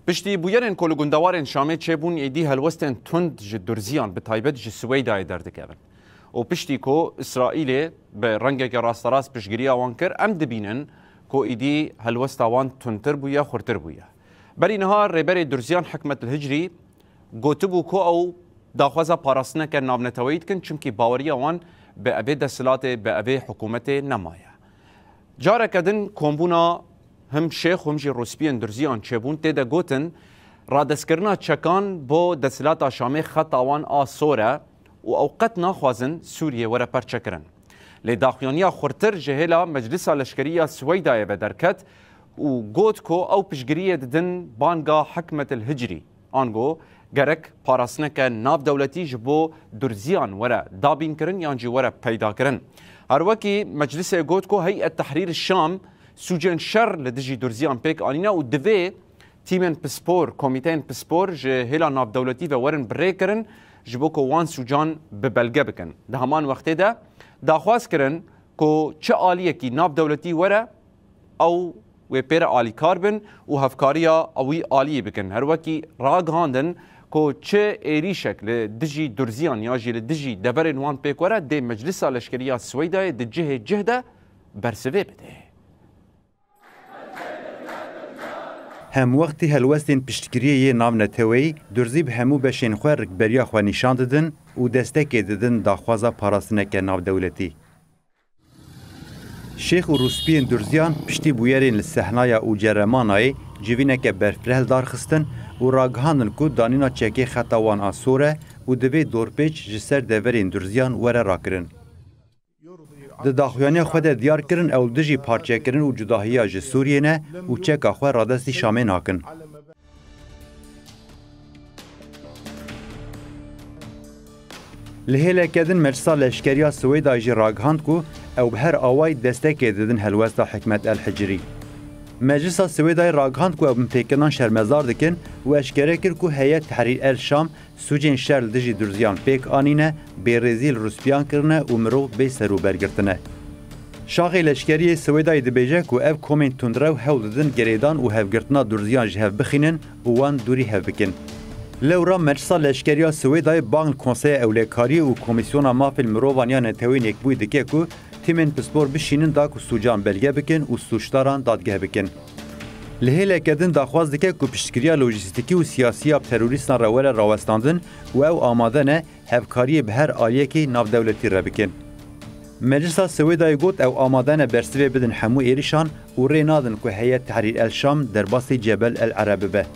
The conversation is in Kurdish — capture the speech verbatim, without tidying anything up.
Piştî bûyerên ku li gundewarên Şamê çêbûn, êdî helwestên tund ji Durziyan, bi taybet ji Siweydayê derdikevin. Û piştî ku Îsraîlê bi rengeke rasterast piştgiriya wan kir, em dibînin ku êdî helwesta wan tundtir bûye, xurtir bûye. Berî niha Rêberê Durziyan Hikmet El Hicrî gotibû ku ew daxwaza parastineke navneteweyî dikin, çimkî baweriya wan bi evê desthilatê, bi evê hikûmetê nemaye. Careke din kombûna him şêx û him jî rûspiyên Durziyan çêbûn, tê de gotin, radestkirina çekan bo desthilata Şamê xeta wan a sor e û ew qet naxwazin Sûriyê were perçekirin. Lê daxuyaniya xurtir ji hêla Meclisa Leşkerî ya Siweydayê ve derket û got ku ew piştgiriyê didin banga Hikmet El Hicrî. Ango gerek parastineke navdewletî ji bo Durziyan were dabînkirin yan jî were peydakirin. Her wekî Meclisê got ku Heyet Tehrîr Şam sûcên şer li dijî Durziyan pêk anîne û divê tîmên pispor, komîteyên pispor ji hêla navdewletî ve werin birêkirin, ji bo ku wan sûcan bi belge bikin. Di heman wextê de daxwaz kirin ku çi aliyekî navdewletî were, ew wê pê re alîkar bin û hevkariya wî aliyî bikin. Her wekî ragihandin ku çi êrîşek li dijî Durziyan ya jî li dijî deverên wan pêk were, dê Meclisa Leşkerî ya Siweydayê di cihê cih de bersivê bide. Hemwextî helwestên piştgiriyê yê navneteweyî Durzî bi hemû beşên xwe rikberiya xwe nîşan didin û destekê didin daxwaza parastineke navdewletî. Şêx û rûspiyên Durziyan piştî bûyerên li Sehnaya û Ceremanayê civîneke berfireh li dar xistin û ragihandin ku danîna çekê xeta wan a sor e û divê dorpêç ji ser deverên Durziyan were rakirin. Di daxuyaniya xwe de diyar kirin ew li dijî parçekirin û cudahiya ji Sûriyê ne û çeka xwe radestî Şamê nakin. Li hêleke din Meclisa Leşkerî ya Swêdayê jî ragihand ku ew bi her awayî destekê didin helwesta Hikmet El Hicrî. Meclisa Swêdayê ragihand ku ew binpêkirinan şermezar dikin û eşkere kir ku Heyet Tehrîr El Şam sûcên şer li dijî Durziyan pêk anîne, bêrêzî li Rûspiyan kirine û mirov bê serûber girtine. Şaxê leşkerî yê Swêdayê dibêje ku ev komên tundrew hewl didin girêdan û hevgirtina Durziyan ji hev bixînin û wan dûrî hev bikin. Lewra Meclisa Leşkerî ya Swêdayê bang li Konseya Ewlekariyê û Komîsyona Mafên Mirovan ya Neteweyên Yekbûyî dike ku tîmên pispor bişînin da ku sûcan belge bikin û sûcdaran dadgeh bikin. Li hêleke din daxwaz dike ku piştgiriya lojîstîkî û siyasî ya bi terorîstan re were rawestandin û ew amade ne hevkariyê bi her aliyekî navdewletî re bikin. Meclisa Swêdayê got ew amade ne bersivê bidin hemû êrişan û rê nadin ku Heyet Tehrîr El Şam derbasî Cebel El Ereb bibe.